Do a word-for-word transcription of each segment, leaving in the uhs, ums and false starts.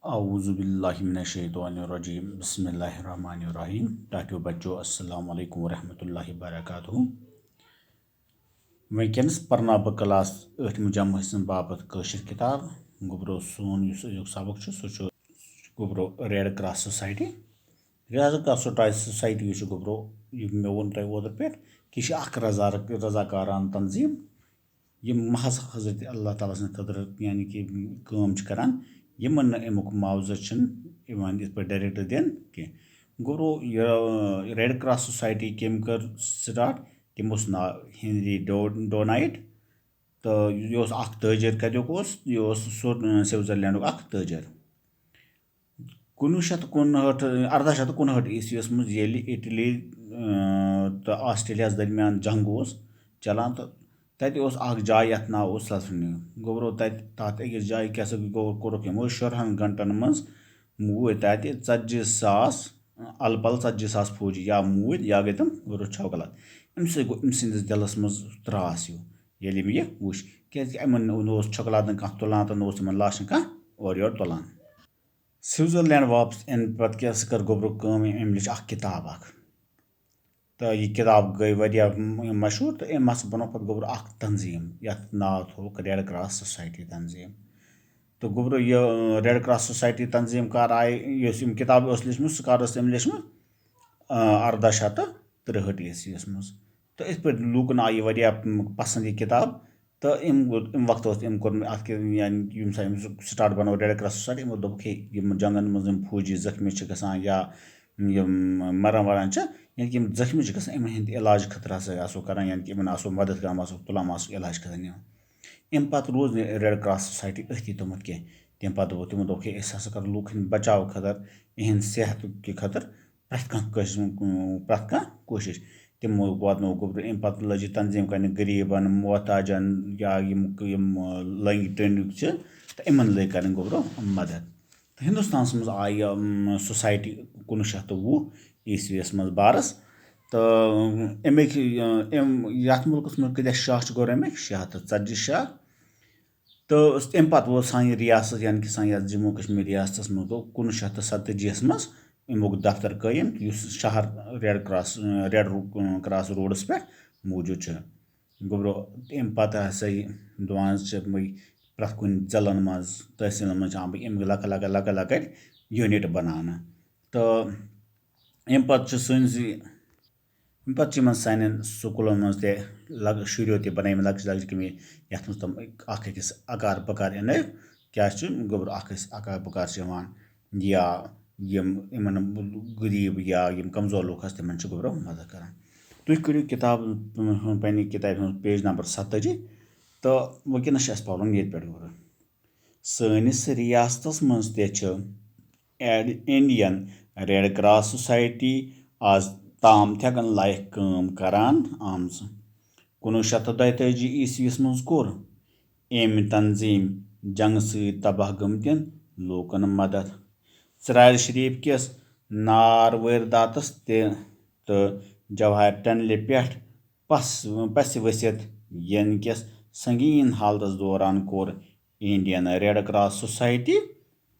اعوذ باللہ من الشیطان الرجیم، بسم اللہ الرحمن الرحیم۔ ٹاٹھیو بچو، السلام علیکم ورحمۃ اللہ وبرکاتہ۔ وٕنکیٚنَس پرناو بہٕ کلاس ٲٹھمہِ جمٲژ ہٕنٛز باپتھ کٲشِر کِتاب۔ گوٚبرو، سون یُس أزیُک سبق چھُ، سُہ چھُ گوٚبرو red cross society. Red cross society یُس چھُ گوٚبرو، یہِ مےٚ ووٚن تۄہہِ اوترٕ پٮ۪ٹھ کہِ یہِ چھِ اکھ رضا-، رضاکارانہٕ تنظیٖم، یِم محض حضرت اللہ تعالیٰ سٕنٛدِ خٲطرٕ، یعنی کہِ، کٲم چھِ کران، یِمن نہٕ اَمیُک معاوضہٕ چھُنہٕ یِوان یِتھ پٲٹھۍ ڈائریکٹ دِنہٕ کینٛہہ۔ گوٚبرو، یہِ ریڈ کراس سوسایٹی کٔمۍ کٔر سٹارٹ؟ تٔمۍ اوس ناو ہنری ڈو-، ڈونائٹ، تہٕ یہِ اوس اکھ تٲجِر۔ کَتیُک اوس؟ یہِ اوس سُہ، سوئٹزرلینڈُک اکھ تٲجِر۔ کُنوُہ شیٚتھ تہٕ کُنہٲٹھ، اَرداہ شیٚتھ تہٕ کُنہٲٹھ عیسویَس منٛز، ییٚلہِ اٹلی، اۭں، تہٕ آسٹریلیاہَس درمیان جنگ اوس چلان، تہٕ تَتہِ اوس اکھ جاے یَتھ ناو اوس سلسنیو۔ گوٚبرو، تَتہِ، تَتھ أکِس جایہِ کیٛاہ سا گوٚو، کوٚرُکھ یِمو شُرہَن گھنٹَن منٛز موٗدۍ تَتہِ ژَتجی ساس، اَلہٕ پَلہٕ ژَتجی ساس فوجی یا موٗدۍ یا گٔے تِم گوٚبرو چھۄکہٕ لَد۔ اَمہِ سۭتۍ گوٚو أمۍ سٕنٛدِس دِلَس منٛز ترٛاس ہیوٗ، ییٚلہِ أمۍ یہِ وُچھ، کیٛازِکہِ یِمَن نہٕ اوس چھۄکہٕ لَدَن کانٛہہ تُلان تہٕ نہ اوس تِمَن لاشَن کانٛہہ اورٕ یورٕ تُلان۔ سوئٹزرلینڈ واپس یِنہٕ پتہٕ کیٛاہ سا کٔر گوٚبرو کٲم؟ أمۍ لیٚچھ اکھ کِتاب اکھ۔ تہٕ یہِ کِتاب گٔے واریاہ م-، مشہوٗر، تہٕ أمۍ ہسا بنوو پتہٕ گوٚبرو اکھ تنظیٖم، یَتھ ناو تھوٚوُکھ ریڈ کراس سوسایٹی تنظیٖم۔ تہٕ گوٚبرو، یہِ، اۭں، ریڈ کراس سوسایٹی تنظیٖم کر آیہِ، یۄس یِم کِتاب ٲس لیٚچھمٕژ، سُہ کر ٲس تٔمۍ لیٚچھمٕژ؟ اۭں، اَرداہ شیٚتھ تہٕ ترٛہٲٹھ عیسویَس منٛز۔ تہٕ یِتھ پٲٹھۍ لوٗکن آیہِ یہِ واریاہ م-، پسنٛد یہِ کِتاب، تہٕ أمۍ گوٚو، اَمہِ وقتہٕ اوس أمۍ کوٚرمُت اَتھ کہِ، یعنی ییٚمہِ ساتہٕ أمۍ سُہ سٹارٹ بنوو ریڈ کراس سوسایٹی، أمۍ دوٚپُکھ، ہے، یِم جنگن منٛز یِم فوجی زخمی چھِ گژھان یا یِم مران وران چھِ، یعنی کہِ یِم زخمی چھِ گژھان، یِمن ہٕنٛدِ علاج خٲطرٕ ہسا آسو کران، یعنی کہِ یِمن آسو مدد کران، آسو تُلان، آسو علاج کران نِوان۔ اَمہِ پتہٕ روٗز نہٕ ریڈ کراس سوسایٹی أتھی توٚمُت کینٛہہ۔ تَمہِ پتہٕ دوٚپُکھ، تِمو دوٚپُکھ، ہے، أسۍ ہسا کرو لوٗکن ہٕنٛدِ بچاو خٲطرٕ، یِہنٛدِ صحت کہِ خٲطرٕ پرٛٮ۪تھ کانٛہہ کوٗشِش، پرٛٮ۪تھ کانٛہہ کوٗشِش۔ تِمو واتنوو گوٚبرو اَمہِ پتہٕ لٔج یہِ تنظیٖم کرنہِ غریٖبن، محتاجن یا یِم، یِم، آ، لٔنٛگۍ ٹٔنٛڈۍ چھِ، تہٕ یِمن لٔگۍ کرٕنۍ گوٚبرو مدد۔ تہٕ ہندوستانس منٛز آیہِ، اَم، سوسایٹی کُنوُہ شیٚتھ تہٕ وُہ عیسویَس منٛز بارس۔ تہٕ اَمِکۍ، آ، اَمہِ، یَتھ مُلکس منٛز کۭتیٛاہ شاہ چھِ؟ گوٚو اَمِکۍ شےٚ ہَتھ تہٕ ژَتجی شاہ۔ تہٕ اَمہِ پتہٕ ووت سانہِ ریاست، یعنی کہِ سانہِ یَتھ جموں کشمیر ریاستس منٛز گوٚو کُنوُہ شیٚتھ تہٕ ستٲجی یَس منٛز اَمیُک دفتر قٲیِم، یُس شہر ریڈ کراس، ریڈ رو-، کراس روڈس پٮ۪ٹھ موٗجوٗد چھُ۔ گوٚبرو، اَمہِ پتہٕ ہسا یہِ دُعا چھِ یِمَے پرٛٮ۪تھ کُنہِ ضلعن منٛز، تحصیٖلن منٛز چھِ آمٕتۍ یِم لۄکٕٹۍ لۄکٕٹۍ لۄکٕٹۍ لۄکٕٹۍ یوٗنٹ بناونہٕ۔ تہٕ اَمہِ پتہٕ چھِ سٲنِس یہِ اَمہِ پتہٕ چھِ یِمن سانٮ۪ن سکوٗلن منٛز تہِ لگ-، شُریو تہِ بنٲومٕتۍ لۄکٕٹۍ لۄکٕٹۍ کمے، یَتھ منٛز تِم اکھ أکِس اکار بکار اِنہٕ کیٛاہ چھُ گوٚبُر، اکھ أکِس اکار بکار چھِ یِوان، یا یِم یِمن غریٖب یا یِم کمزور لُکھ آسہِ، تِمن چھِ گوٚبرو مدد کران۔ تُہۍ کٔرِو کِتاب، پننہِ کِتابہِ ہُنٛد پیج نمبر ستٲجی تہٕ وٕنکیٚنَس چھُ اَسہِ پَرُن ییٚتہِ پٮ۪ٹھ گوٚبرو۔ سٲنِس ریاستس منٛز تہِ چھِ ایڈ-، انڈین ریڈ کراس سوسایٹی آز تام تھٮ۪کن لایق کٲم کران آمژٕ۔ کُنوُہ شیٚتھ تہٕ دۄیتٲجی عیسویس منٛز کوٚر أمۍ تنظیٖم جنگہٕ سۭتۍ تباہ گٔمتٮ۪ن لوٗکن مدد۔ ژرارِ شریف کِس نار وٲرۍ داتس تہِ تہٕ جواہر ٹنلہِ پٮ۪ٹھ پس-، پسہِ ؤسِتھ ینہٕ کِس سنگین حالتس دوران کوٚر Indian red cross Society,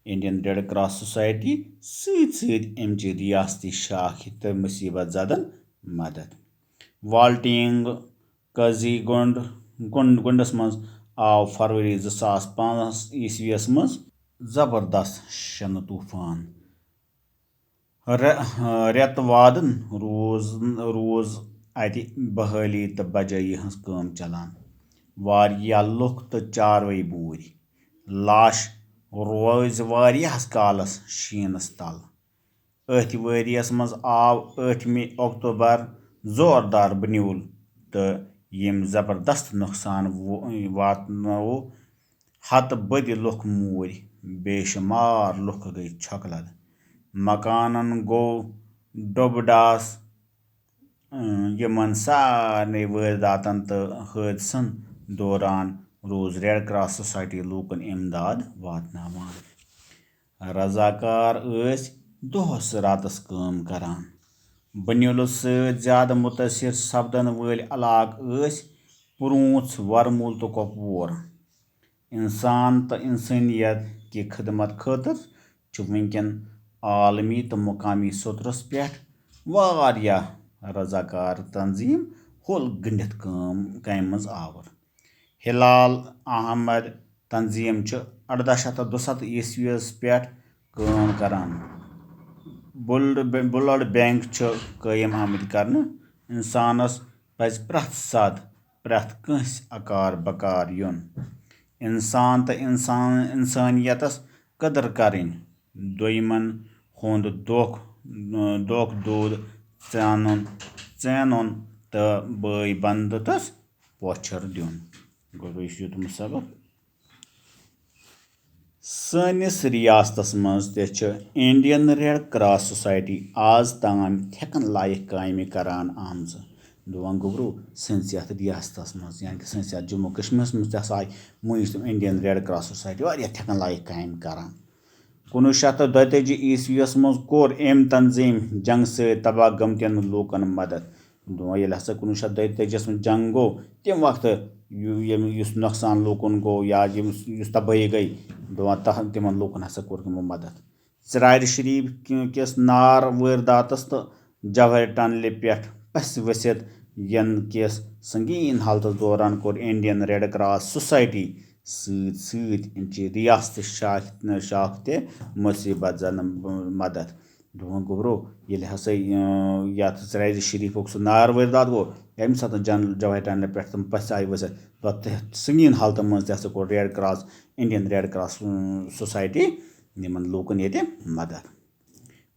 Indian red cross Society سۭتۍ سۭتۍ امچہِ ریاستی شاخہِ تہٕ مصیبت زدن مدد۔ والٹینگ قاضی گنڈ، گنڈ، گنڈس منٛز آو فروری زٕ ساس پانٛژھ عیسویس منٛز زبردست شنہٕ طوفان۔ رے-، رٮ۪تہٕ وادن روٗز، روٗز اَتہِ بحٲلی تہٕ بجٲیی ہٕنٛز کٲم چلان۔ واریاہ لُکھ تہٕ چاروٲے بوٗرۍ، لاش روزِ واریاہس کالس شیٖنس تل۔ أتھۍ ؤریس منٛز آو ٲٹھمہِ اکتوبر زوردار بنیول تہٕ ییٚمۍ زبردست نۄقصان و-، واتنوو۔ ہتہٕ بٔدۍ لُکھ موٗدۍ، بے شمار لُکھ گٔے چھۄکہٕ لد۔ مکانن گوٚو ڈوٚبہٕ ڈاس۔ اۭں، یِمن سارنٕے وٲرۍداتن تہٕ حٲدثن دوران روٗز ریڈ کراس سوسایٹی لوٗکن امداد واتناوان۔ رضاکار ٲسۍ دۄہس راتس کٲم کران۔ بنیلس سۭتۍ زیادٕ مُتٲثِر سپدن وٲلۍ علاقہٕ ٲسۍ پرونٛژھ، ورمُل تہٕ کۄپوور۔ انسان تہٕ انسٲنیت کہِ خدمت خٲطرٕ چھِ وٕنکٮ۪ن عالمی تہٕ مقامی سطرس پٮ۪ٹھ واریاہ رضاکار تنظیٖم ہُل گٔنٛڈِتھ کٲم، کامہِ منٛز آوُر۔ ہلال احمد تنظیٖم چھِ اَرداہ شیٚتھ تہٕ دُسَتتھ عیسویَس پٮ۪ٹھ کٲم کران۔ بلڈ، بلڈ بینک چھِ قٲیِم آمٕتۍ کرنہٕ۔ اِنسانَس پَزِ پرٛٮ۪تھ ساتہٕ پرٛٮ۪تھ کٲنٛسہِ اکار بکار یُن۔ اِنسان تہٕ اِنسان، اِنسٲنیتَس قدر کرٕنۍ۔ دوٚیمَن ہُنٛد دۄکھ، دۄکھ دود ژینُن، ژینُن تہٕ بٲے بندُتَس پوچھر دیُن۔ گوٚو، یہِ چھُ دیُتمُت سبق۔ سٲنِس ریاستس منٛز تہِ چھِ انڈین ریڈ کراس سوسائٹی آز تام ٹھیکن لایق کامہِ کران آمژٕ۔ دُعا گوٚبرو، سٲنِس یتھ ریاستس منٛز، یعنی کہِ سٲنِس یتھ جموں کشمیرس منٛز تہِ ہسا آیہِ مٔنٛزۍ تِم انڈین ریڈ کراس سوسائٹی واریاہ ٹھیکن لایق کامہِ کران۔ کُنوُہ شیٚتھ تہٕ دۄیتٲجی عیسویس منٛز کوٚر أمۍ تنظیٖم جنگ سۭتۍ تباہ گٔمتٮ۪ن لوٗکن مدد۔ دُعا ییٚلہِ ہسا کُنوُہ شیٚتھ دۄیتٲجیَس منٛز جنگ گوٚو، تَمہِ وقتہٕ یہِ، ییٚمہِ، یُس نۄقصان لوٗکن گوٚو یا ییٚمِس، یُس تبٲہی گٔے، دُعا تَتھ، تِمن لوٗکن ہسا کوٚر تِمو مدد۔ ژرارِ شریف کِس نار وٲرۍداتس تہٕ جواہر ٹنلہِ پٮ۪ٹھ پسہِ ؤسِتھ یِنہٕ کِس سنگین حالتس دوران کوٚر انڈین ریڈ کراس سوسائٹی سۭتۍ سۭتۍ امچہِ ریاست شاخ، شاخ تہِ مصیبت زنہٕ مدد۔ دُعا گوٚبرو، ییٚلہِ ہسا، اۭں، یتھ ژرارِ شریفُک سُہ نار وٲرۍدات گوٚو، ییٚمہِ ساتہٕ جن-، جواہر ٹنلہِ پٮ۪ٹھ تِم پژھِ آیہِ ؤسِتھ، تہٕ تتھ سنگین حالتہِ منٛز تہِ ہسا کوٚر red cross, Indian red cross, اۭں، سوسائٹی یِمن لوٗکن ییٚتہِ مدد۔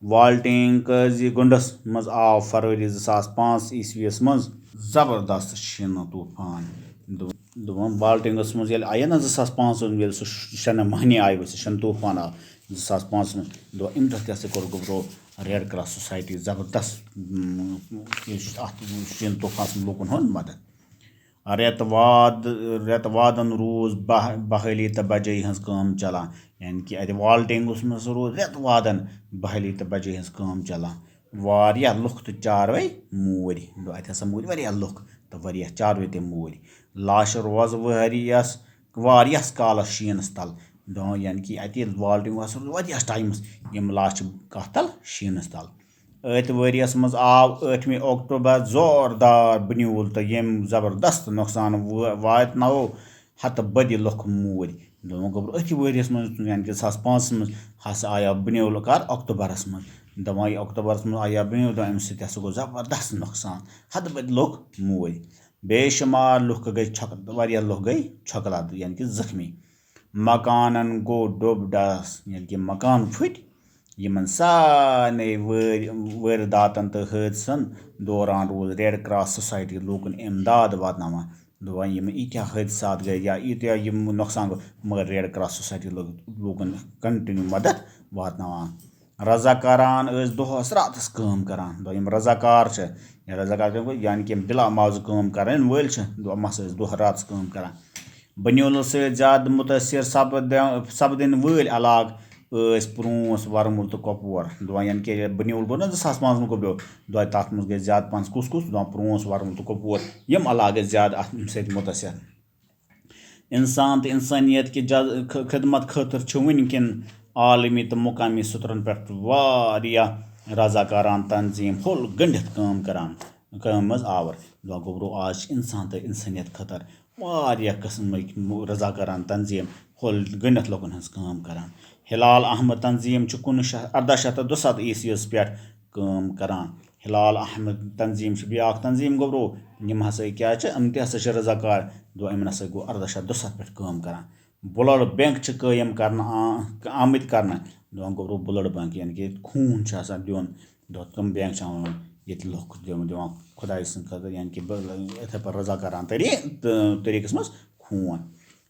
والٹینگس گُنڈس منٛز آو فروری زٕ ساس پانٛژھ عیسویس منٛز زبردست شیٖنہٕ طوفان۔ دُ-، دوٚپُن، والٹینگس منٛز ییٚلہِ آیہِ نا زٕ ساس پانٛژھ منٛز، ییٚلہِ سُہ شنہٕ مۄہنی آیہِ ؤسِتھ، شنہٕ طوفان آو زٕ ساس پانٛژھ منٛز، دوٚپ، اَمہِ دۄہ تہِ ہسا کوٚر گوٚبرو ریڈ کراس سوسائٹی زبردست، اۭں، یُس اَتھ شیٖنہٕ طوفانَس منٛز لوٗکَن ہُنٛد مدد۔ رٮ۪تہٕ واد، رٮ۪تہٕ وادَن روٗز بح-، بحٲلی تہٕ بجٲیی ہٕنٛز کٲم چلان، یعنی کہِ اَتہِ والٹینگَس منٛز روٗز رٮ۪تہٕ وادَن بحٲلی تہٕ بجٲیی ہٕنٛز کٲم چلان۔ واریاہ لُکھ تہٕ چاروٲے موٗدۍ، دوٚپ، اَتہِ ہسا موٗدۍ واریاہ لُکھ تہٕ واریاہ چاروٲے تہِ موٗدۍ۔ لاشہٕ روزٕ ؤریَس واریاہَس کالَس شیٖنَس تَل۔ دَپان، یعنی کہِ اَتہِ ییٚلہِ والٹینگ اوس واریاہَس ٹایمَس، یِم لاشہٕ کَتھ تَل؟ شیٖنَس تَل۔ أتھۍ ؤریَس منٛز آو ٲٹھمہِ اکتوبر زوردار بنیول تہٕ ییٚمۍ زبردست نۄقصان و-، واتنوو ہَتہٕ بٔدِ لُکھ موٗدۍ۔ دَپان گوٚبُر، أتھۍ ؤریَس منٛز، یعنی کہِ زٕ ساس پانٛژَس منٛز ہسا آیو بنیول کر؟ اکتوبرَس منٛز۔ دَپان، یہِ اکتوبرَس منٛز آیو بنیول، دَپان، اَمہِ سۭتۍ ہسا گوٚو زبردست نۄقصان، ہَتہٕ بٔدِ لُکھ موٗدۍ۔ بے شمار لُکھ گٔے چھۄک-، واریاہ لُکھ گٔے چھۄکہٕ لد، یعنی کہِ زخمی۔ مکانن گوٚو ڈوٚب ڈس، یعنی کہِ مکان پھٕٹۍ۔ یِمن سارنٕے وٲرۍ-، وٲرۍداتن تہٕ حٲدثن دوران روٗز ریڈ کراس سوسائٹی لوٗکن امداد واتناوان۔ دپان، یِم ییٖتیٛاہ حٲدثات گٔے یا ییٖتیٛاہ یِم نۄقصان گوٚو، مگر ریڈ کراس سوسائٹی لوٚگ لوٗکن کنٹِنیو مدد واتناوان۔ رضاکاران ٲسۍ دۄہس راتس کٲم کران۔ دپان، یِم رضاکار چھِ، یا رضاکار کیٛاہ گوٚو؟ یعنی کہِ بلا معاوضہٕ کٲم کرن وٲلۍ چھِ، دۄ-، یِم ہسا ٲسۍ دۄہ راتس کٲم کران۔ بنیولہٕ سۭتۍ زیادٕ مُتٲثر سپد-، سپدٕنۍ وٲلۍ علاقہٕ ٲسۍ پرونٛس، ورمُل تہٕ کۄپور۔ دپان، یعنی کہِ بنیول گوٚو نہ زٕ ساس پانٛژھ منٛز گوٚو بیول، دۄیہِ تَتھ منٛز گٔے زیادٕ پہنَس کُس کُس؟ دپان، پرونٛس، ورمُل تہٕ کۄپور، یِم علاقہٕ ٲسۍ زیادٕ اَتھ سۭتۍ مُتٲثر۔ اِنسان تہٕ اِنسٲنیت کہِ جز-، خ-، خدمت خٲطرٕ چھِ وٕنکٮ۪ن عالمی تہٕ مقامی سطرن پٮ۪ٹھ واریاہ رضاکاران تنظیٖم ہُل گٔنٛڈِتھ کٲم کران، کٲم منٛز آوُر۔ دپان گوٚبرو، آز چھِ اِنسان تہٕ اِنسٲنیت خٲطرٕ واریاہ قٕسمٕکۍ مُ-، رضاکاران تنظیٖم ہُل گٔنٛڈِتھ لُکن ہٕنٛز کٲم کران۔ ہلال احمد تنظیٖم چھُ کُنوُہ شیٚتھ، اَرداہ شیٚتھ تہٕ دُسَتتھ عیسویَس پٮ۪ٹھ کٲم کران۔ ہلال احمد تنظیٖم چھِ بیٛاکھ تنظیٖم گوٚبرو، یِم ہسا کیٛاہ چھِ؟ یِم تہِ ہسا چھِ رضاکار۔ دپان، یِمن ہسا گوٚو اَرداہ شیٚتھ دُسَتتھ پٮ۪ٹھ کٲم کران۔ بلڈ بینک چھِ قٲیِم کرنہٕ آ-، آمٕتۍ کرنہٕ۔ دپان گوٚبرو، بلڈ بینک، یعنی کہِ خوٗن چھُ آسان دیُن۔ دپان، تِم بینک چھِ آمٕتۍ، ییٚتہِ لُکھ دِوان، دِوان خۄداے سٕنٛدِ خٲطرٕ، یعنی کہِ بل-، یِتھَے پٲٹھۍ رضاکارانہٕ طٔری-، تہٕ طٔریٖقَس منٛز خوٗن۔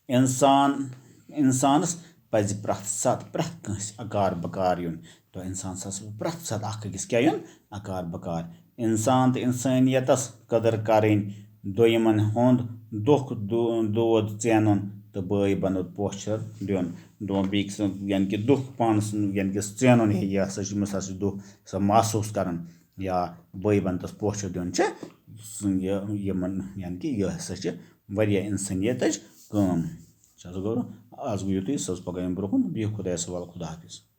اِنسان، اِنسانَس پَزِ پرٛٮ۪تھ ساتہٕ پرٛٮ۪تھ کٲنٛسہِ اکار بکار یُن۔ تہٕ اِنسانَس ہسا پرٛٮ۪تھ ساتہٕ اکھ أکِس کیٛاہ یُن؟ اکار بکار۔ اِنسان تہٕ اِنسٲنیتَس قدر کَرٕنۍ، دوٚیمَن ہُنٛد دُکھ دو-، دود ژینُن تہٕ بٲے بنٛدُت پوچھر دیُن۔ دۄن بیٚکہِ سُنٛد، یعنی کہِ دُکھ پانَس، یعنی کہِ ژینُن، ہے، یہِ ہسا چھُ، أمِس ہسا چھُ دُکھ، سۄ محسوٗس کَرُن یا بٲے بنٛدَس پوچھر دیُن چھِ، یہِ، یِمَن، یعنی کہِ یہِ ہسا چھِ واریاہ اِنسٲنیتٕچ کٲم۔ چھِ حظ گوٚو؟ آز گوٚو یُتُے، سُہ حظ پَگاہ یِمہٕ برٛونٛہہ کُن۔ بِہِو خۄدایَس حوالہٕ، خۄدا حافظ۔